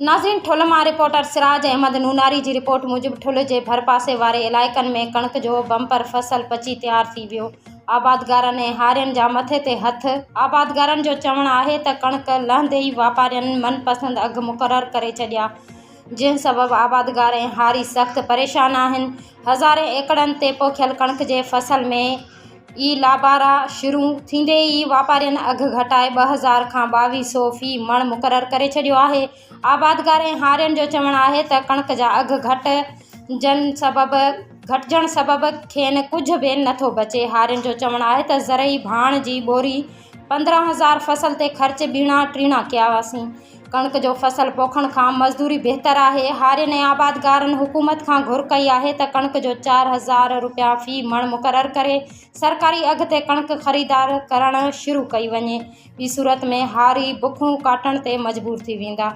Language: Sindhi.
ناظرين ٺل مان رپورٽر سراج احمد نوناري جي رپورٽ موجب ٺل جي ڀرپاسي واري علائقن ۾ ڪڻڪ جو بمپر فصل پچي تيار ٿي ويو، آبادگارن ۽ هارين جا مٿي تي هٿ، آبادگارن جو چوڻ آهي ته ڪڻڪ لهندي ئي واپارين من پسند اگهه مقرر ڪري ڇڏيا، جنهن سبب آبادگار ۽ هاري سخت پريشان آهن، هزارين ايڪڙن تي پوکيل ڪڻڪ جي فصل ۾ ئي لابارا شروع ٿيندي ئي واپارين اگهه گهٽائي 2000 کان 22 سئو في مڻ مقرر ڪري ڇڏيو آهي. آبادگار ۽ هارين جو چوڻ آهي ته ڪڻڪ جا اگهه گهٽجڻ سبب کين ڪجهه به نٿو بچي. هارين جو چوڻ آهي ته زرعي ڀاڻ جي ٻوري 15 هزار فصل تي خرچ ٻيڻا ٽيڻا ڪياسين. ڪڻڪ جو فصل پوکڻ کان مزدوري بهتر آهي. هارين ۽ آبادگارن حڪومت کان گهر ڪئي آهي ته ڪڻڪ جو 4000 رپيا في مڻ مقرر ڪري سرڪاري اگهه تي ڪڻڪ خريدار ڪرڻ شروع ڪئي وڃي، ٻي صورت ۾ هاري بکون ڪاٽڻ تي مجبور ٿي ويندا.